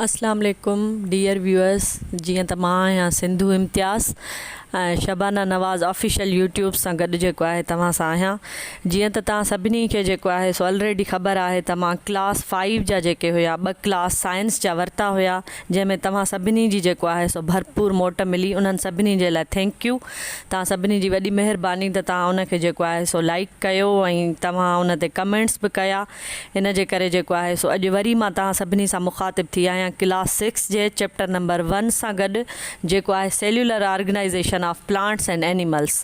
اسلام عليڪم dear viewers جيئن ته مان آهيان سنڌو امتياز ۽ شبانه نواز آفيشل يوٽيوب سان گڏ جيڪو آهي توهان سان آهيان جيئن ته توهان سڀني کي جيڪو آهي سو الريڊي خبر آهي ته مان ڪلاس فائيو جا جيڪي هيا ٻه ڪلاس سائنس جا ورتا هيا جنهن ۾ توهان سڀني جي جيڪو آهي سو ڀرپور موٽ ملي انهن سڀني جي لاء thank you توهان سڀني جي وڏي مهرباني ته توهان ان کي جيڪو آهي سو لائيڪ ڪيو ۽ توهان ان تي ڪمينٽس به ڪيا ان جي ڪري جيڪو آهي سو اڄ وري مان توهان سڀني سان مخاطب ٿي آهيان ڪلاس سڪس جي چيپٽر نمبر ون سان گڏ جيڪو آهي cellular organisation of plants and animals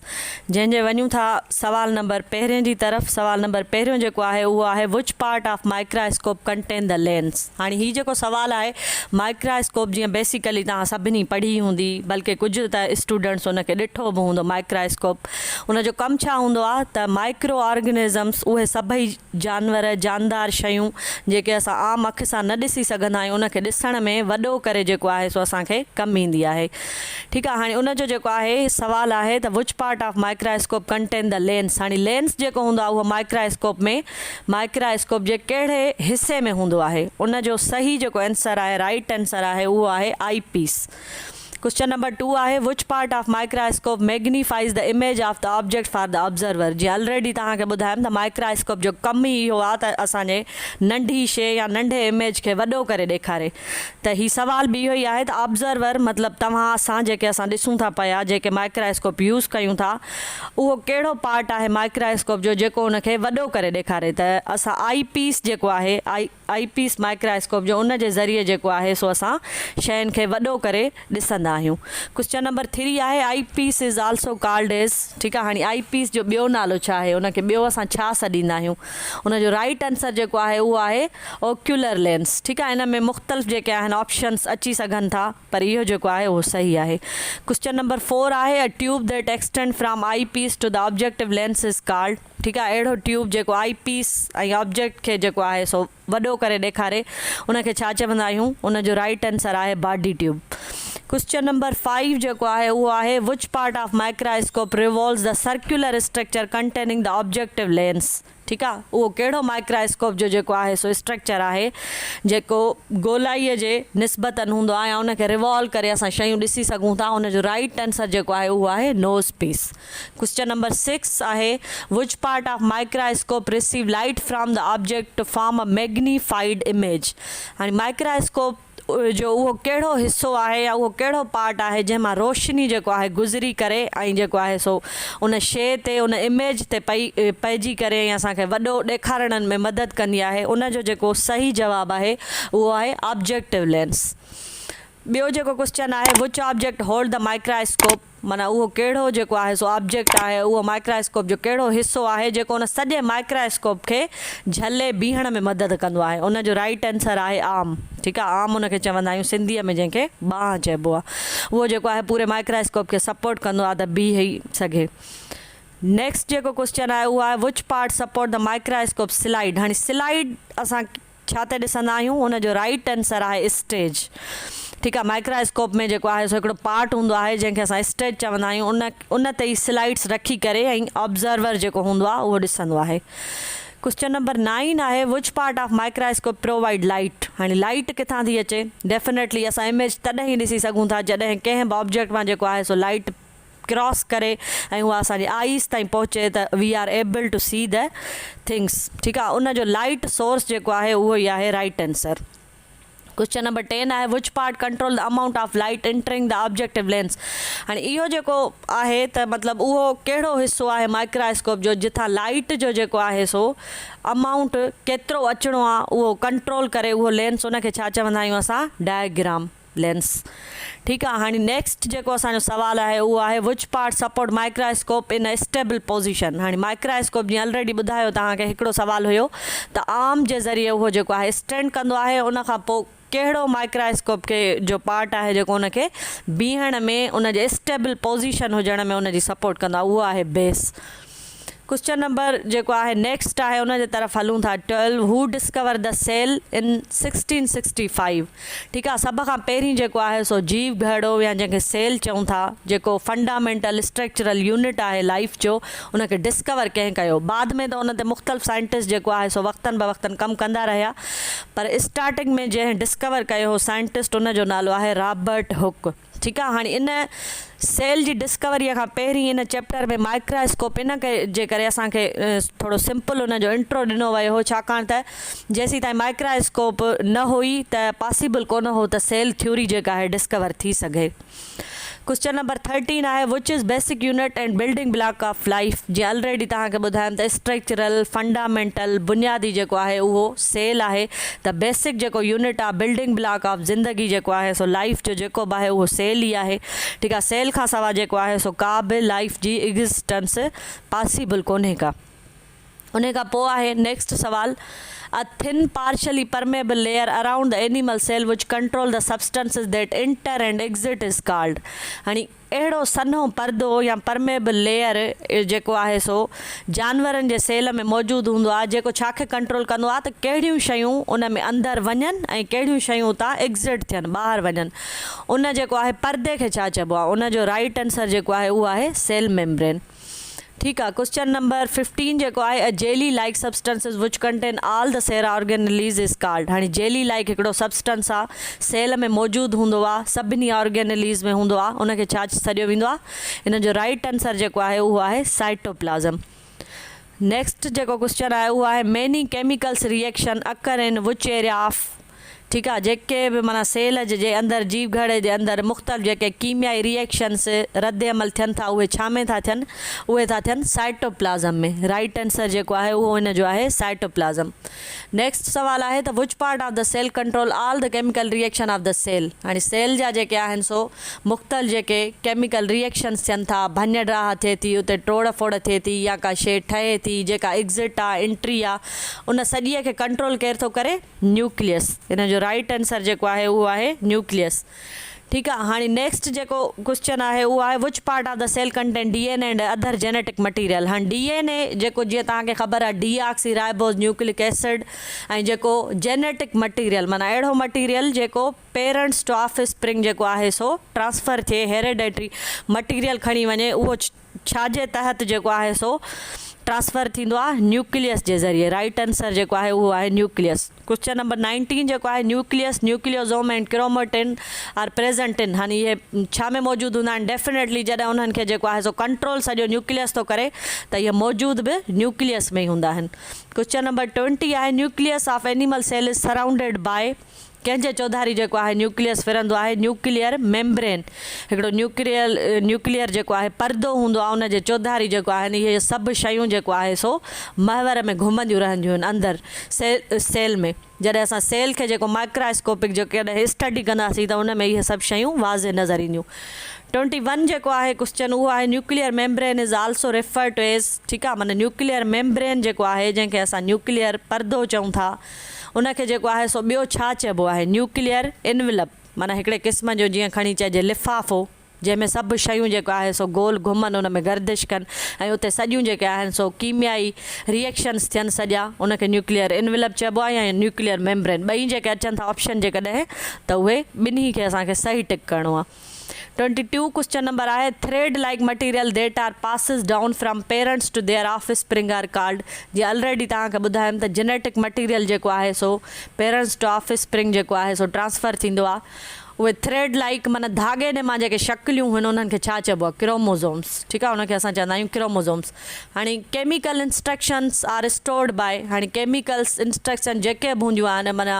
جنهن جي وڃون ٿا سوال نمبر پهرين جي طرف سوال نمبر پهريون جيڪو آهي اهو آهي which part of microscope contain the lens هاڻي هي جيڪو سوال آهي مائڪراسڪوپ جيئن بيسيڪلي توهان سڀني پڙهي هوندي بلڪه ڪجهه ته اسٽوڊنٽس ان کي ڏٺو به هوندو مائڪراسڪوپ ان جو ڪم ڇا هوندو آهي ته مائڪرو آرگنزمس اهي سڀئي جانور، جاندار شيون جيڪي اسان عام اک سان نه ڏسي سگهندا آهيون ان کي ڏسڻ ۾ وڏو ڪري جيڪو آهي سو اسان کي ڪم ايندي آهي. ٺيڪ آهي هاڻي ان جو جيڪو آهي سوال آهي ته which part of microscope contain the lens هاڻي لينس جيڪو هوندو آهي اهو مائڪرا اسڪوپ ۾ مائڪرا اسڪوپ جي ڪهڙي حصي ۾ هوندو آهي ان جو صحيح جيڪو اينسر آهي رائيٽ اينسر آهي اهو آهي آئي پيس. ڪوئسچن نمبر ٽو آهي which part of microscope magnifies the image of the object for the observer جيئن الريڊي توهان کي ٻڌايم ته مائڪرا اسڪوپ جو ڪم ئي اهو آهي ته اسان جي ننڍي شي يا ننڍي اميج کي وڏو ڪري ڏيکاري ته هي سوال به اهو ئي آهي ته آبزرور مطلب توهان اسان جيڪي اسان ڏسون ٿا پيا جيڪي مائڪرا اسڪوپ يوز ڪيون ٿا اهو ڪهڙو پارٽ آهي مائڪرا اسڪوپ جو جيڪو ان کي وڏو ڪري ڏيکاري ته اسان آئي پيس جيڪو آهي آئي آئي پيس مائڪراسڪوپ جو ان جي ذريعي جيڪو آهي سو اسان شين کي وڏو ڪري ڏسندا آهيون. ڪوئسچن نمبر ٿري آهي eye piece is also called as ٺيڪ آهي هاڻي آئي پيس جو ٻيو نالو ڇا آهي ان کي ٻيو اسان ڇا سڏيندا آهيون ان جو رائيٽ آنسر جيڪو آهي اهو آهي اوڪيولر لينس ٺيڪ آهي ان ۾ مختلف جيڪي آهن آپشنس اچي سگهن ٿا پر اهو جيڪو آهي اهو صحيح آهي. ڪوئسچن نمبر فور آهي a tube that extend from eye piece to the objective lens is called ٺيڪ آهي اهڙو ٽيوب جيڪو آئي پيس ۽ آبجيڪٽ کي جيڪو آهي سو وڏو ڪري ڏيکاري ان کي ڇا چوندا آهيون ان جو رائيٽ آنسر آهي body tube. Question number five جيڪو آهي اهو آهي which part of microscope revolves the circular structure containing the objective lens ٺيڪ آ اهو ڪهڙو مائڪرا اسڪوپ جو جيڪو آهي سو اسٽرڪچر آهي جيڪو گولائي جي نسبتن هوندو آهي ۽ ان کي ريوالو ڪري اسان شيون ڏسي سگهون ٿا ان جو رائيٽ آنسر جيڪو آهي اهو آهي نوز پيس. ڪوئسچن نمبر سڪس آهي which part of microscope receive light from the object to form a magnified image هاڻي مائڪرا اسڪوپ جو اهو ڪهڙو حصو آهي يا اهو ڪهڙو پارٽ آهي جنهن مان روشني جيڪو آهي گذري ڪري ۽ جيڪو آهي سو ان شيء تي ان اميج تي پئي پئجي ڪري ۽ اسان کي وڏو ڏيکارڻ ۾ مدد ڪندي آهي ان جو جيڪو صحيح جواب آهي اهو آهي آبجيڪٽو لينس ٻيو جيڪو ڪوئسچن آهي which object hold the microscope معنيٰ اهو ڪهڙو جيڪو آهي سو آبجيڪٽ آهي اهو مائڪرا اسڪوپ جو ڪهڙو حصو آهي جيڪو ان سڄي مائڪرا اسڪوپ کي جهلي بيهڻ ۾ مدد ڪندو آهي ان جو رائيٽ آنسر آهي آرم ٺيڪ آهي آرم ان کي چوندا آهيون سنڌيء ۾ جنهن کي ٻانهن چئبو آهي اهو جيڪو آهي پوري مائڪرا اسڪوپ کي سپورٽ ڪندو آهي ته بيهي سگهي نيڪسٽ جيڪو ڪوئسچن آهي اهو آهي which part support the microscope slide هاڻي سلائيڊ اسان ڇا تي ڏسندا آهيون ان جو رائيٽ آنسر آهي اسٽيج ٺيڪ آهي مائڪرا اسڪوپ ۾ جيڪو آهي سو هڪڙو پارٽ هوندو آهي جنهن کي اسان اسٽيج چوندا آهيون ان ان تي ئي سلائيڊس رکي ڪري ۽ آبزرور جيڪو هوندو آهي اهو ڏسندو آهي ڪوئسچن نمبر نائن آهي which part of microscope provide light هاڻي لائيٽ ڪٿان ٿي اچي ڊيفنيٽلي اسان اميج تڏهن ئي ڏسي سگهون ٿا جڏهن ڪنهن به آبجيڪٽ مان جيڪو آهي سو لائيٽ ڪراس ڪري ۽ اها اسان جي آئيز تائين پهچي ته we are able to see the things ٺيڪ آهي ان جو لائيٽ سورس جيڪو آهي اهو ئي آهي رائيٽ آنسر ڪوئسچن نمبر ٽين آهي which part control the amount of light entering the objective lens هاڻي اهو جيڪو آهي ته مطلب اهو ڪهڙو حصو آهي مائڪرا اسڪوپ جو جتان لائيٽ جو جيڪو آهي سو امائونٽ ڪيترو اچڻو آهي اهو ڪنٽرول ڪري اهو لينس ان کي ڇا چوندا آهيون اسان ڊائگرام لينس ٺيڪ آ هاڻي نيڪسٽ جيڪو اسان جو سوال آهي اهو آهي which part support microscope in stable position هاڻي مائڪرا اسڪوپ جيئن الريڊي ٻڌايو توهان کي هڪڙو سوال هيو ته آرم جي ذريعي اهو جيڪو آهي اسٽينڊ ڪندو آهي ان کان پوء ڪهڙو مائڪرا اسڪوپ کي جو پارٽ آهي جيڪو ان کي بيهڻ ۾ ان جي اسٽيبل پوزيشن هجڻ ۾ ان جي سپورٽ ڪندو آهي اهو آهي بيس. ڪوئسچن نمبر جيڪو آهي نيڪسٽ آهي ان جي طرف هلون ٿا 12 هو ڊسڪور the cell in 1665 ٺيڪ آهي سڀ کان پهرين جيڪو آهي سو جيو گهرڙو يا جنهن کي سيل چئون ٿا جيڪو فنڊامينٽل اسٽرڪچرل يونٽ آهي لائف جو ان کي ڊسڪور ڪنهن ڪيو بعد ۾ ته ان تي مختلف سائنٽسٽ جيڪو آهي سو وقتن بوقتن ڪم ڪندا رهيا پر اسٽارٽنگ ۾ جنهن ڊسڪور ڪيو هو سائنٽسٽ ان جو نالو آهي رابرٽ هڪ. ٺيڪ آ هاڻي ان سيل جي ڊسڪوريء کان پهرين ان چيپٽر ۾ مائڪرا اسڪوپ ان جي ڪري اسان کي ٿورو سمپل ان جو انٽرو ڏنو ويو هو ڇاڪاڻ ته جيسين تائين مائڪرا اسڪوپ نه هئي ته پاسيبل ڪونه هو ته سيل ٿيوري جيڪا آهي ڊسڪور ٿي سگهي. ڪوئسچن نمبر ٿرٽين آهي which is basic unit and building block of life جيئن الريڊي توهان کي ٻڌايم ته اسٽرڪچرل فنڊامينٽل بنيادي جيڪو آهي اهو سيل آهي ته بيسڪ جيڪو يونٽ آهي بلڊنگ بلاڪ آف زندگي جيڪو آهي سو لائيف جو جيڪو به آهي اهو سيل ئي آهي ٺيڪ آهي سيل کان سوا جيڪو آهي سو ڪا به لائيف جي ايگزسٽنس پاسيبل ڪونهي ڪا. انهي کان پوء آهي نيڪسٽ سوال A thin partially permeable layer around the animal cell which control the substances that enter and exit is called هاڻي اهڙو سنهو پردو يا پرميبل ليئر جيڪو آهي سو جانورن جي سيل ۾ موجود هوندو آهي جيڪو ڇا کي ڪنٽرول ڪندو آهي ته ڪهڙيون شيون ان ۾ اندر وڃن ۽ ڪهڙيون شيون اتان ايگزٽ ٿين ٻاهر وڃن ان جيڪو آهي پردي کي ڇا چئبو آهي ان جو رائيٽ آنسر جيڪو آهي اهو آهي سيل ميمبرين. ٺيڪ آ ڪوسچن نمبر ففٽين جيڪو آهي a jelly like substances which contain all the cell organelles is called هاڻي جيلي لائيڪ هڪڙو سبسٽنس آ سيل ۾ موجود هوندو آ سڀني آرگينليز ۾ هوندو آ ان کي ڇا سڏيو ويندو آ ان جو رائيٽ آنسر جيڪو آهي اهو آهي سائٽوپلازم نيڪسٽ جيڪو ڪوسچن آهي اهو آهي many chemicals reaction occur in which area of ٺيڪ آ جيڪي به معنيٰ سيل جي اندر جيو گهڙي جي اندر مختلف جيڪي ڪيميائي ريئيڪشنس رد عمل ٿين ٿا اهي ڇا ۾ ٿا ٿين اهي ٿا ٿين سائٽوپلازم ۾ رائيٽ آنسر جيڪو آهي اهو ان جو آهي سائٽوپلازم نيڪسٽ سوال آهي ته which part of the cell control all the chemical reaction of the cell هاڻي سيل جا جيڪي آهن سو مختلف جيڪي ڪيميڪل ريئيڪشنس ٿين ٿا ڀڃ ڊاهه ٿئي ٿي اتي ٽوڙ ڦوڙ ٿئي ٿي يا ڪا شي ٺهي ٿي جيڪا ايگزٽ آ انٽري آ ان سڄي کي ڪنٽرول ڪير ٿو ڪري نيوڪليس ان جو رائيٽ آنسر جيڪو آهي اهو آهي نيوڪليس ٺيڪ آهي هاڻي نيڪسٽ جيڪو ڪوسچن آهي اهو آهي which part of the cell contain D N A and other genetic material هاڻي ڊي اين اي جيڪو جيئن توهان کي خبر آهي ڊي آڪسي رائبوز نيوڪليڪ ايسڊ ۽ جيڪو جينيٽڪ مٽيريل معنيٰ اهڙو مٽيريل جيڪو پيرنٽس ٽو آف اسپرنگ جيڪو آهي سو ٽرانسفر ٿئي هيريڊيٽري مٽيريل کڻي وڃي اهو ڇا جي تحت جيڪو آهي سو ٽرانسفر ٿيندو آهي نيوڪليس جي ذريعي رائيٽ آنسر جيڪو آهي اهو آهي نيوڪليس ڪوسچن نمبر 19 جيڪو آهي nucleus nucleosome and chromatin are present in هاڻي اهي ڇا ۾ موجود هوندا آهن ڊيفنيٽلي جڏهن انهن کي جيڪو آهي سو ڪنٽرول سڄو نيوڪليس ٿو ڪري ته اهي موجود به نيوڪليس ۾ ئي هوندا آهن ڪوسچن نمبر 20 آهي nucleus of animal cell is surrounded by ڪنهن جي چوڌاري جيڪو آهي نيوڪليس ڦرندو آهي نيوڪليئر ميمبرين هڪڙو نيوڪليئر نيوڪليئر جيڪو آهي پردو هوندو آهي ان جي چوڌاري جيڪو آهن اهي سڀ شيون جيڪو آهي سو محور ۾ گهمنديون رهنديون آهن اندر سيل سيل ۾ جڏهن اسان سيل کي جيڪو مائڪراسڪوپڪ جو ڪڏهن اسٽڊي ڪنداسين ته ان ۾ اهي سڀ شيون واضح نظر اينديون ٽوئنٽي ون جيڪو آهي ڪوسچن اهو آهي nuclear membrane is also refer to as ٺيڪ آهي معنيٰ نيوڪليئر ميمبرين جيڪو آهي جنهن کي اسان نيوڪليئر پردو چئون ٿا ان کي جيڪو آهي سو ٻيو ڇا چئبو آهي؟ نيوڪليئر انولپ معنيٰ هڪڙي قسم جو جيئن کڻي چئجي لفافو جنهن ۾ سڀ شيون جيڪو آهي سو گول گهمن ان ۾ گردش ڪن ۽ اتي سڄيون جيڪي آهن سو ڪيميائي ريئيڪشنس ٿين سڄا ان کي نيوڪليئر انولپ چئبو آهي يا نيوڪليئر ميمبرين ٻئي جيڪي اچن ٿا آپشن جيڪڏهن ته اهي ٻنهي کي اسان کي صحيح ٽڪ ڪرڻو آهي. ٽوئنٽي ٽو ڪوسچن نمبر آهي thread like material that are passes down from parents to their offspring are called جيئن الريڊي توهان کي ٻڌايم ته جينيٽڪ مٽيريل جيڪو آهي سو پيرنٽس ٽو آف اسپرنگ جيڪو آهي سو ٽرانسفر ٿيندو آهي اهي ٿريڊ لائيڪ معنيٰ ڌاڳي نما جيڪي شڪليون هن انهن کي ڇا چئبو آهي ڪروموزومس ٺيڪ آهي ان کي اسان چوندا آهيون ڪروموزومس هاڻي ڪيميڪل انسٽرڪشنس آر اسٽورڊ باء هاڻي ڪيميڪلس انسٽرڪشن جيڪي به هونديون آهن معنيٰ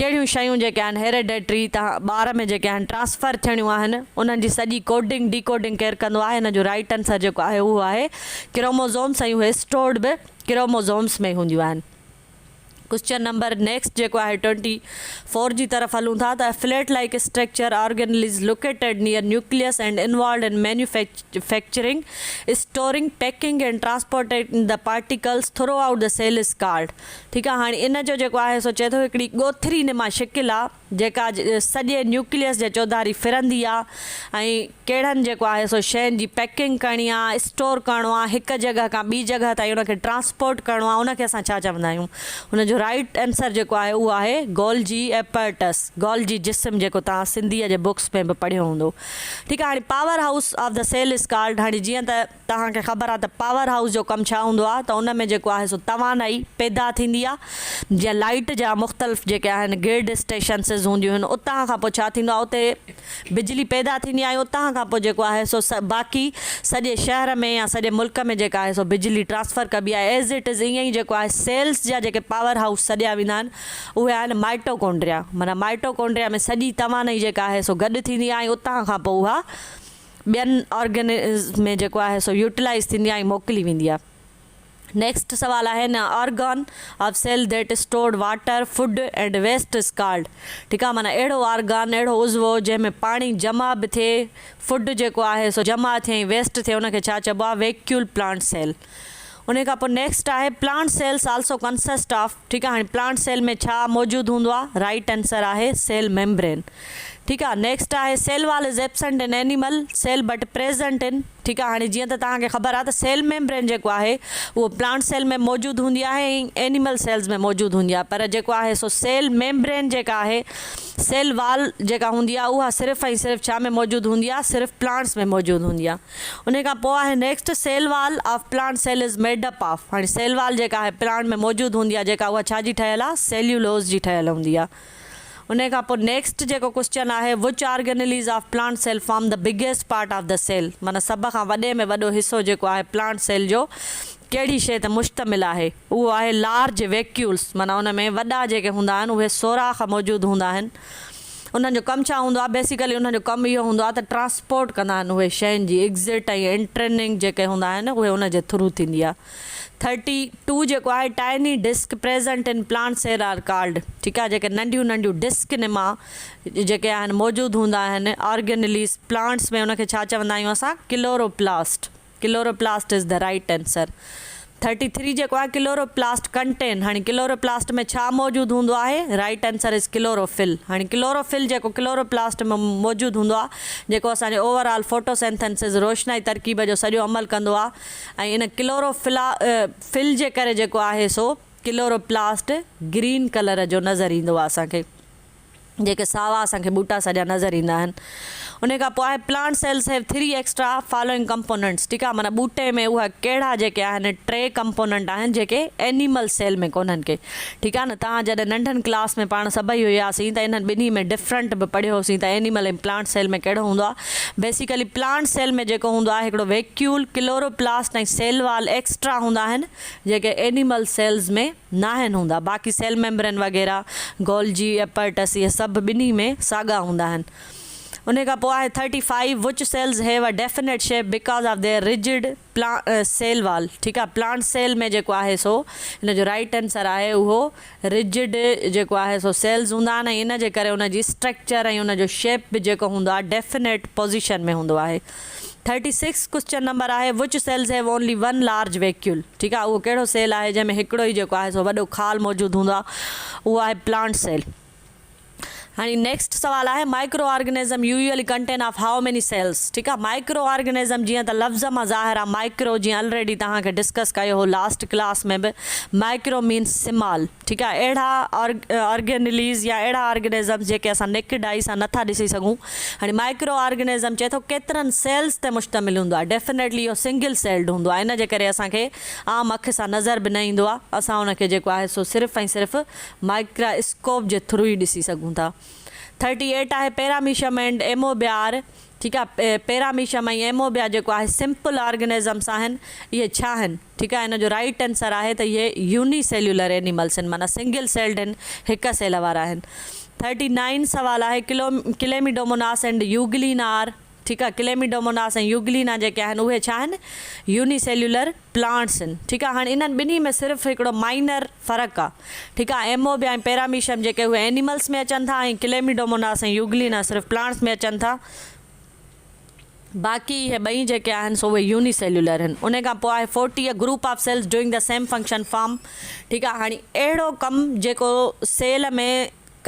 ڪهڙيون شيون جيڪي آهن هيريڊيٽري تان ٻار ۾ جيڪي آهن ٽرانسفر ٿيڻيون آهن انهن جي سڄي ڪوڊنگ ڊي ڪوڊنگ ڪير ڪندو آهي ان جو رائيٽ آنسر جيڪو آهي اهو آهي ڪروموزومس ۽ اهي اسٽورڊ به ڪروموزومس ۾ هونديون آهن. ڪوئسچن نمبر نيڪسٽ جيڪو آهي 24 جي طرف هلون ٿا ته plate like structure organelles located near nucleus and involved in manufacturing, storing, packing and transporting the particles throughout the cell is called. ٺيڪ آهي هاڻي ان جو جيڪو آهي سو چئي ٿو هڪڙي ڳوٿري نما شڪل آهي جيڪا سڄي نيوڪليس جي چوڌاري ڦرندي آ ۽ ڪهڙن جيڪو آهي سو شين جي پيڪنگ ڪرڻي آ اسٽور ڪرڻو آ هڪ جڳهه کان ٻي جڳهه تائين ان کي ٽرانسپورٽ ڪرڻو آ ان کي اسان ڇا چوندا آهيون ان جو رائيٽ اينسر جيڪو آهي اهو آهي گولجي ايپرٽس گولجي جسم جيڪو توهان سنڌيء جي بڪس ۾ به پڙهيو هوندو ٺيڪ آ هاڻي power house of the cell is called هاڻي جيئن ته توهان کي خبر آهي ته پاور هائوس جو ڪم ڇا هوندو آهي ته ان ۾ جيڪو آهي سو توانائي پيدا ٿيندي آهي جيئن لائيٽ جا مختلف جيڪي آهن گرڊ اسٽيشنسز هونديون آهن اتان کان پوء ڇا ٿيندو آهي اتي بجلي پيدا ٿيندي آهي ۽ اتان کان پوء جيڪو آهي سو باقي سڄي شهر ۾ يا سڄي ملڪ ۾ جيڪا آهي سو بجلي ٽرانسفر ڪبي آهي ايز it is ائين ئي جيڪو آهي سيلز جا جيڪي پاور هائوس سڏيا ويندا آهن اهي آهن مائٽوڪونڊريا معنيٰ مائٽوڪونڊريا ۾ سڄي توانائي جيڪا آهي سو گڏ ٿيندي آهي ۽ اتان کان پوء اها ٻين آرگنز ۾ جيڪو آهي سو يوٽيلائيز ٿيندي آهي ۽ موڪلي ويندي آهي. نيڪسٽ سوال آهي an organ of cell that stored water, food and waste is called ٺيڪ آهي معنيٰ اهڙو آرگان اهڙو عضوو جنهن ۾ پاڻي جمع به ٿئي فوڊ جيڪو آهي سو جمع ٿئي ۽ ويسٽ ٿئي ان کي ڇا چئبو آهي ويڪيول پلانٽ سيل ان کان پوء نيڪسٽ آهي plant cells also consist of ٺيڪ آهي هاڻي پلانٽ سيل ۾ ڇا موجود هوندو آهي رائيٽ آنسر آهي سيل ميمبرين ٺيڪ آهي نيڪسٽ آهي cell wall is absent in animal cell but present in ٺيڪ آهي هاڻي جيئن ته توهان کي خبر آهي ته سيل ميمبرين جيڪو آهي اهو پلانٽ سيل ۾ موجود هوندي آهي ۽ اينيمل سيلز ۾ موجود هوندي آهي پر جيڪو آهي سو سيل ميمبرين جيڪا آهي سيل وال جيڪا هوندي آهي اها صرف ۽ صرف ڇا ۾ موجود هوندي آهي صرف پلانٽس ۾ موجود هوندي آهي انهي کان پوء آهي next cell wall of plant cell is made up of هاڻي سيل وال جيڪا آهي پلانٽ ۾ موجود هوندي آهي جيڪا اها ڇا جي ٺهيل آهي سيليولوز جي ٺهيل هوندي آهي انهي کان پوء نيڪسٽ جيڪو ڪوسچن آهي which organelles of plant cell form the biggest part of the cell معنيٰ سڀ کان وڏي ۾ وڏو حصو جيڪو آهي پلانٽ سيل جو ڪهڙي شيء تي مشتمل آهي اهو آهي لارج ويڪيولس معنيٰ ان ۾ وڏا جيڪي هوندا آهن اهي سوراخ موجود هوندا آهن انهن جو ڪم ڇا هوندو آهي بيسيڪلي انهن جو ڪم اهو هوندو آهي ته ٽرانسپورٽ ڪندا آهن اهي شين جي ايگزٽ ۽ انٽرننگ جيڪي هوندا آهن اهي ان جي ٿرو ٿيندي آهي 32 جيڪو آهي tiny disc present in plant cell are called ٺيڪ آهي جيڪي ننڍيون ننڍيون ڊسڪ نما جيڪي آهن موجود هوندا آهن آرگنليز پلانٽس ۾ ان کي ڇا چوندا آهيون اسان chloroplast chloroplast is the right answer. 33 جيڪو آهي ڪلوروپلاسٽ ڪنٽين هاڻي ڪلوروپلاسٽ ۾ ڇا موجود هوندو آهي رائيٽ آنسر از ڪلوروفل هاڻي ڪلوروفل جيڪو ڪلوروپلاسٽ ۾ موجود هوندو آهي جيڪو اسان جي اوور آل فوٽوسينٿنسز روشنائي ترڪيب جو سڄو عمل ڪندو آهي ۽ ان ڪلوروفلا فل جي ڪري جيڪو آهي سو ڪلوروپلاسٽ گرين ڪلر جو نظر ايندو آهي اسان کي. جيڪي ساوا اسان کي ٻوٽا سڄا نظر ايندا آهن ان کان پوء آهي plant cells have 3 extra following components ٺيڪ آهي معنيٰ ٻوٽي ۾ اها ڪهڙا جيڪي آهن ٽي ڪمپوننٽ آهن جيڪي اينيمل سيل ۾ ڪونهن ڪي ٺيڪ آهي نه توهان جڏهن ننڍن ڪلاس ۾ پاڻ سڀئي هياسين ته انهن ٻنهي ۾ ڊفرنٽ به پڙهيوسين ته اينيمل ۽ پلانٽ سيل ۾ ڪهڙو هوندو آهي بيسيڪلي پلانٽ سيل ۾ جيڪو هوندو آهي هڪڙو vacuole chloroplast ۽ cell wall extra هوندا آهن جيڪي اينيمل سيلز ۾ ناهن هوندا باقي سيل ميمبرين وغيره گولجي ايپرٽس اهي سڀ ٻنهي ۾ ساڳا هوندا آهن انهي کان پوء آهي 35 which cells have a definite shape because of their rigid cell wall ٺيڪ آهي پلانٽ سيل ۾ جيڪو آهي سو ان جو رائيٽ آنسر آهي اهو رجڊ جيڪو آهي سو سيلز هوندا آهن ۽ ان جي ڪري ان جي اسٽرڪچر ۽ ان جو شيپ به جيڪو هوندو آهي ڊيفينيٽ پوزيشن ۾ هوندو آهي 36 ڪوسچن نمبر آهي which cells have only one large vacuole ٺيڪ آهي اهو ڪهڙو سيل آهي جنهن ۾ هڪڙو ئي جيڪو آهي سو وڏو خال موجود هوندو آهي اهو آهي پلانٽ سيل هاڻي نيڪسٽ سوال آهي micro organism usually contain of how many cells ٺيڪ آهي مائڪرو آرگنزم جيئن ته لفظ مان ظاهر آهي مائڪرو جيئن الريڊي توهان کي ڊسڪس ڪيو هو لاسٽ ڪلاس ۾ به مائڪرو مينس سمال ٺيڪ آهي اهڙا آرگنليز يا اهڙا آرگنزمز جيڪي اسان نيڪڊ آئي سان نٿا ڏسي سگهون هاڻي مائڪرو آرگنزم چئي ٿو ڪيترن سيلز تي مشتمل هوندو آهي ڊيفنيٽلي اهو سنگل سيلڊ هوندو آهي ان جي ڪري اسان کي عام اک سان نظر به نه ايندو آهي اسان ان کي جيڪو آهي سو صرف ۽ صرف مائڪرا اسڪوپ جي ٿرو ئي ڏسي سگهون ٿا 38 آهي پيراميشم اينڊ ايموبيا آر ٺيڪ آهي پيراميشم ۽ ايموبيا جيڪو آهي سمپل آرگنزمس آهن اهي ڇا آهن ٺيڪ آهي ان جو رائيٽ آنسر آهي ته اهي يوني سيلولر اينيملس آهن معنيٰ سنگل سيلڊ آهن هڪ سيل وارا آهن 39 سوال آهي ڪليميڊوموناس اينڊ يوگلينا آر. ٺيڪ آ ڪليميڊوموناس ۽ يوگلينا جيڪي آهن اهي ڇا آهن يوني سيلولر پلانٽس آهن ٺيڪ آ هاڻي انهن ٻنهي ۾ صرف هڪڙو مائنر فرق آ ٺيڪ آ ايموبيا ۽ پيراميشيم جيڪي اهي اينيملس ۾ اچن ٿا ۽ ڪليميڊوموناس ۽ يوگلينا صرف پلانٽس ۾ اچن ٿا باقي اهي ٻئي جيڪي آهن سو اهي يوني سيلولر آهن ان کان پوء آهي 40 a group of cells doing the same function form ٺيڪ آ هاڻي اهڙو ڪم جيڪو سيل ۾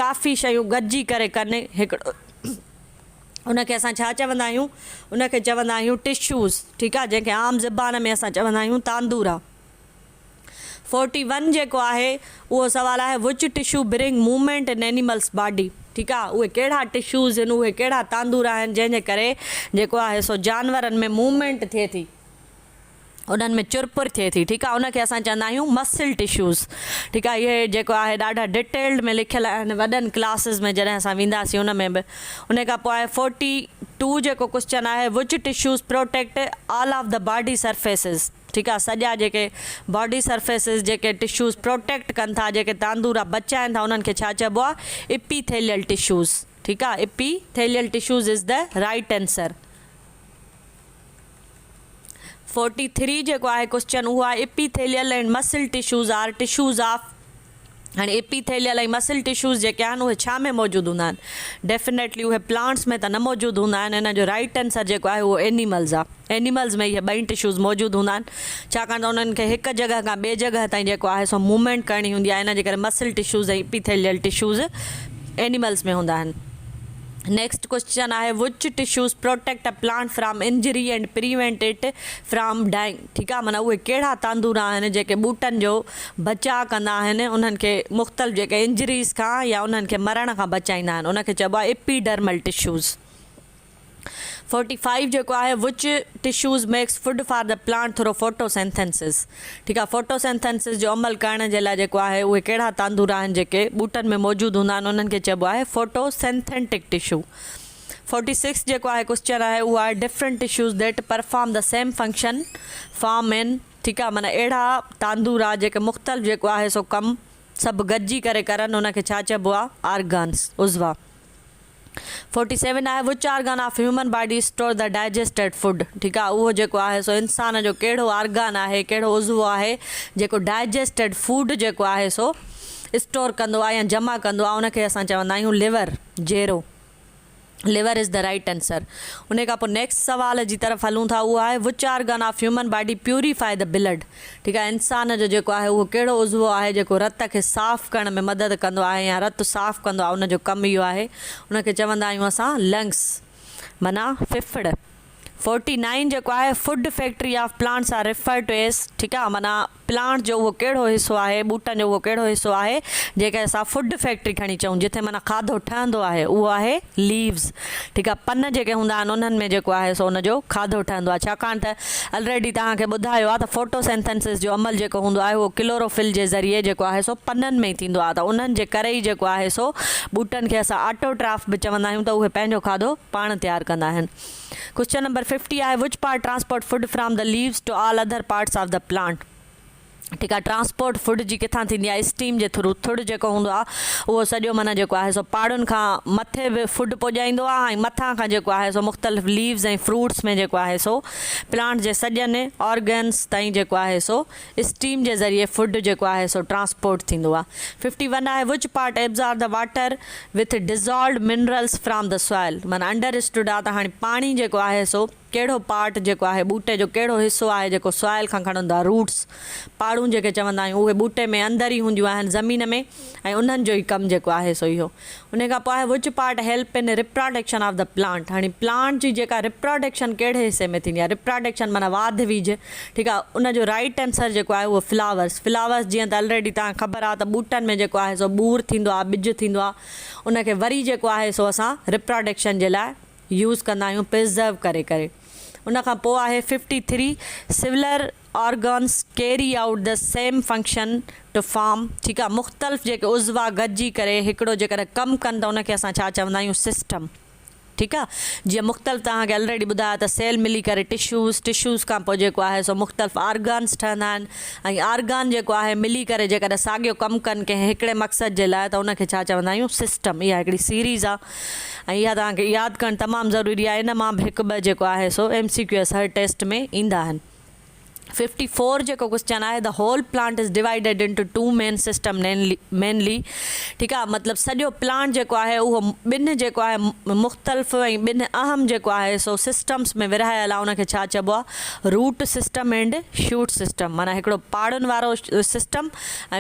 ڪافي شيون گڏجي ڪري ڪن هڪڙو ان کي اسان ڇا چوندا آهيون ان کي چوندا آهيون ٽشوز ٺيڪ آ جنهن کي عام زبان ۾ اسان چوندا آهيون تاندورا. فورٽي ون جيڪو آهي اهو سوال آهي which tissue bring movement in animals body ٺيڪ آ اهي ڪهڙا ٽشوز آهن اهي ڪهڙا تاندورا آهن جنهن جي ڪري جيڪو آهي سو جانورن ۾ موومينٽ ٿئي ٿي انهن ۾ چرپر ٿئي ٿي ٺيڪ آ ان کي اسان چوندا آهيون مسل ٽشوز ٺيڪ آ اهي جيڪو آهي ڏاڍا ڊيٽيلڊ ۾ لکيل آهن وڏن ڪلاسز ۾ جڏهن اسان وينداسين ان ۾ به ان کان پوء آهي فورٽي ٽو جيڪو ڪوشچن آهي which tissues protect all of the body surfaces ٺيڪ آ سڄا جيڪي باڊي سرفيسز جيڪي ٽشوز پروٽيڪٽ ڪن ٿا جيڪي تاندورا بچائن ٿا انهن کي ڇا چئبو آ اپيٿيليل ٽشوز ٺيڪ آ epithelial tissues is the right answer. 43 جيڪو آهي ڪوشچن اهو آهي epithelial and muscle tissues are tissues of هاڻي اپيٿيليل ۽ مسل ٽشوز جيڪي آهن اهي ڇا ۾ موجود هوندا آهن ڊيفنيٽلي اهي پلانٽس ۾ ته نه موجود هوندا آهن ان جو رائٽ آنسر جيڪو آهي اهو اينيملز آهي اينيملز ۾ اهي ٻئي ٽشوز موجود هوندا آهن ڇاڪاڻ ته انهن کي هڪ جڳهه کان ٻي جڳهه تائين جيڪو آهي سو موومينٽ ڪرڻي هوندي آهي ان جي ڪري مسل ٽشوز ۽ اپيٿيليل ٽشوز اينيملز ۾ هوندا آهن نيڪسٽ ڪوشچن آهي which tissues protect a plant from injury and prevent it from dying ٺيڪ آهي معنيٰ اهي ڪهڙا تاندورا آهن جيڪي ٻوٽن جو بچاء ڪندا آهن انهن کي مختلف جيڪي انجريز کان يا انهن کي مرڻ کان بچائيندا آهن ان کي چئبو آهي اپيڊرمل ٽشوز 45 جيڪو آهي which tissues makes food for the plant through photosynthesis ٺيڪ آهي فوٽوسينٿينسز جو عمل ڪرڻ جي لاء جيڪو آهي اهي ڪهڙا تاندورا آهن جيڪي ٻوٽن ۾ موجود هوندا آهن انهن کي چئبو آهي فوٽوسينٿينٽڪ ٽشو 46 جيڪو آهي ڪوشچن آهي اهو آهي different tissues that perform the same function form in ٺيڪ آهي معنيٰ اهڙا تاندورا جيڪي مختلف جيڪو آهي سو ڪم سڀ گڏجي ڪري ڪرن ان کي ڇا چئبو آهي آرگانس عضوا فورٽي سيون آهي which organ of human body store the digested food ٺيڪ آهي اهو جيڪو آهي سو انسان جو ڪهڙو آرگان آهي ڪهڙو عضوو آهي جيڪو ڊائجسٽيڊ فوڊ جيڪو آهي سو اسٽور ڪندو آهي يا جمع ڪندو آهي ان کي اسان چوندا آهيون ليور جيرو liver is the right answer ان کان پوء نيڪسٽ سوال جي طرف هلون ٿا اهو آهي which organ of human body purify the blood ٺيڪ آهي انسان جو جيڪو آهي اهو ڪهڙو عضوو آهي جيڪو رت کي صاف ڪرڻ ۾ مدد ڪندو آهي يا رت صاف ڪندو آهي ان جو ڪم اهو آهي ان کي چوندا آهيون اسان لنگس معنيٰ ڦڦڙ فورٽي نائن جيڪو آهي food factory of plants are refer to as ٺيڪ آهي معنيٰ پلانٽ جو اهو ڪهڙو حصو آهي، ٻوٽن جو اهو ڪهڙو حصو آهي، جنهن کي اسان فوڊ فيڪٽري کڻي چئون، جتي معنيٰ کاڌو ٺهندو آهي، اهو آهي ليوز، ٺيڪ آهي، پن جيڪي هوندا آهن انهن ۾ جيڪو آهي سو ان جو کاڌو ٺهندو آهي، ڇاڪاڻ ته الريڊي توهان کي ٻڌايو آهي ته فوٽو سينٿنسز جو عمل جيڪو هوندو آهي اهو ڪلورو فل جي ذريعي جيڪو آهي سو پنن ۾ ئي ٿيندو آهي ته انهن جي ڪري ئي جيڪو آهي سو ٻوٽن کي اسان آٽوٽراف به چوندا آهيون ته اهي پنهنجو کاڌو پاڻ تيار ڪندا آهن. ڪوئسچن نمبر ففٽي آهي which part transport food from the leaves to all other parts of the plant ٺيڪ آهي ٽرانسپورٽ فوڊ جي ڪٿان ٿيندي آهي اسٽيم جي ٿرو ٿڙ جيڪو هوندو آهي اهو سڄو معنيٰ جيڪو آهي سو پاڙن کان مٿي به فوڊ پڄائيندو آهي ۽ مٿان کان جيڪو آهي سو مختلف ليوز ۽ فروٽس ۾ جيڪو آهي سو پلانٽ جي سڄن آرگنس تائين جيڪو آهي سو اسٽيم جي ذريعي فوڊ جيڪو آهي سو ٽرانسپورٽ ٿيندو آهي. ففٽي ون آهي which part absorb the water with dissolved minerals from the soil معنيٰ انڊر اسٽوڊ آهي ته هاڻي پاڻي جيڪو آهي سو ڪهڙو پارٽ جيڪو آهي ٻوٽي جو ڪهڙو حصو آهي جيڪو سوائل کان کڻندو آهي روٽس پاڙون جيڪي چوندا آهيون اهي ٻوٽي ۾ اندر ئي هونديون آهن زمين ۾ ۽ انهن جو ئي ڪم جيڪو آهي سو اهو انهي کان پوء آهي which part help in reproduction of the plant هاڻي پلانٽ جي جيڪا ريپراڊڪشن ڪهڙي حصي ۾ ٿيندي آهي ريپراڊڪشن معنيٰ واڌ ويجهه ٺيڪ آهي ان جو رائيٽ آنسر جيڪو آهي اهو فلاورس فلاورس جيئن ته الريڊي توهان کي خبر آهي ته ٻوٽن ۾ جيڪو آهي سو ٻور ٿيندو آهي ٻج ٿيندو آهي ان کي وري جيڪو آهي سو اسان ريپراڊڪشن جي لاء يوز ڪندا آهيون پرزرو ڪري ڪري ان کان پوء آهي fifty three cellular organs carry out the same function to form ٺيڪ آ مختلف جيڪي عضوا گڏجي ڪري هڪڙو جيڪڏهن ڪم ڪن ته ان کي اسان ڇا چوندا آهيون سسٽم. ٺيڪ آ جيئن مختلف توهان کي الريڊي ٻڌايو ته سيل ملي ڪري ٽشوز ٽشوز کان پوء جيڪو آهي سو مختلف آرگانس ٺهندا آهن ۽ آرگان جيڪو آهي ملي ڪري جيڪڏهن ساڳيو ڪم ڪن ڪنهن هڪڙي مقصد جي لاء ته ان کي ڇا چوندا آهيون سسٽم اها هڪڙي سيريز آ ۽ اها توهان کي ياد ڪرڻ تمام ضروري آهي ان مان به هڪ ٻه جيڪو آهي سو ايم سي ڪيو ايس هر ٽيسٽ ۾ ايندا آهن. 54 جيڪو ڪوسچن آهي the whole plant is divided into two main system mainly ٺيڪ آهي مطلب سڄو پلانٽ جيڪو آهي اهو ٻن جيڪو آهي مختلف ۽ ٻن اهم جيڪو آهي سو سسٽمس ۾ ورهايل آهي ان کي ڇا چئبو آهي root system and shoot system معنيٰ هڪڙو پاڙن وارو سسٽم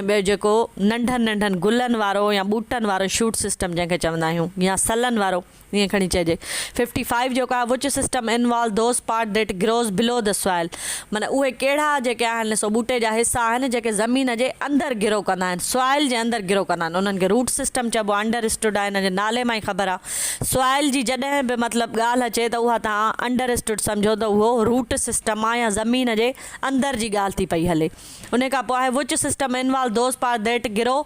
۽ ٻيو جيڪو ننڍن ننڍن گلن وارو يا ٻوٽن وارو شوٽ سسٽم جنهن کي چوندا آهيون يا سلن وارو ائين کڻي چئجي. ففٽي فائيو جيڪو آهي which system involve those part that grows below the soil معنيٰ اهي ڪهڙا جيڪي آهن سو ٻوٽي جا حصا آهن جيڪي زمين جي اندر گرو ڪندا آهن سوائل جي اندر گرو ڪندا آهن انهن کي روٽ سسٽم چئبو آهي انڊر اسٽوڊ آهي ان جي نالي مان ئي خبر آهي سوائل جي جڏهن به مطلب ڳالهه اچي ته اها توهان انڊر اسٽوڊ سمجهو ته اهو روٽ سسٽم آهي يا زمين جي اندر جي ڳالهه ٿي پئي هلي. انهي کان پوء آهي which system involve those part that grow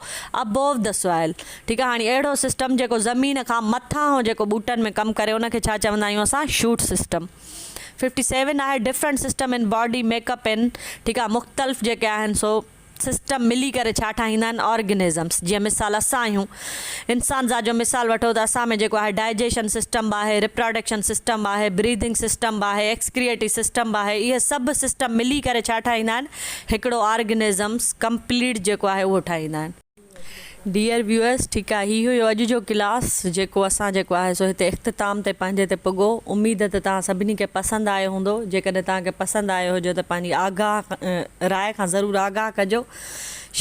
above the soil ٺيڪ آهي هاڻي اهڙو سسٽم جيڪو زمين کان مٿانهون جيڪو ٻوٽن ۾ ڪم ڪري ان کي ڇا چوندا آهيون اسان شوٽ سسٽم ففٽي سيون آهي different system in body make up in ٺيڪ آهي مختلف جيڪي آهن سو سسٽم ملي ڪري ڇا ٺاهيندا آهن آرگنزمس جيئن مثال اسان آهيون انسان ذات جو مثال وٺو ته اسان ۾ جيڪو آهي ڊائجيشن سسٽم به آهي، ريپراڊڪشن سسٽم به آهي، بريدنگ سسٽم به آهي، ايڪسڪريٽي سسٽم به آهي، اهي سڀ سسٽم ملي ڪري ڇا ٺاهيندا آهن هڪڙو آرگنزمس ڪمپليٽ جيڪو آهي اهو ٺاهيندا آهن. ڊيئر ويوئرس ٺيڪ آهي هي هيو اڄ جو ڪلاس جيڪو اسان جيڪو آهي سو هتي اختتام تي پنهنجي تي پڳو اميد ته توهان سڀني کي پسند آيو هوندو جيڪڏهن توهان کي پسند آيو هجي ته پنهنجي آگاهه راء کان ضرور آگاهه ڪجو.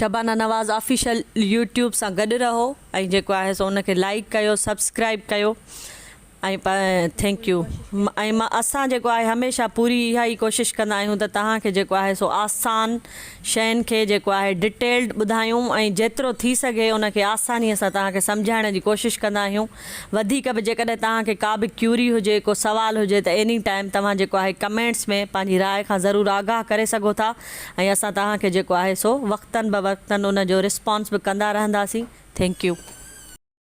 شبانه نواز آفيشل يوٽيوب سان گڏ رهو ۽ جيڪو آهي سو ان کي لائيڪ ڪيو سبسڪرائيب ڪيو ۽ thank you ۽ مان اسان جيڪو آهي هميشه پوري اها ئي ڪوشش ڪندا آهيون ته توهان کي جيڪو آهي سو آسان شين کي جيڪو آهي ڊيٽيلڊ ٻڌايون ۽ جيترو ٿي سگهي ان کي آساني سان توهان کي سمجهائڻ جي ڪوشش ڪندا آهيون وڌيڪ به جيڪڏهن توهان کي ڪا به ڪيوري هجي ڪو سوال هجي ته ايني ٽائيم توهان جيڪو آهي ڪمينٽس ۾ پنهنجي راء کان ضرور آگاهه ڪري سگهو ٿا ۽ اسان توهان کي جيڪو آهي سو وقتن به وقتن ان جو رسپانس به ڪندا رهنداسين thank you.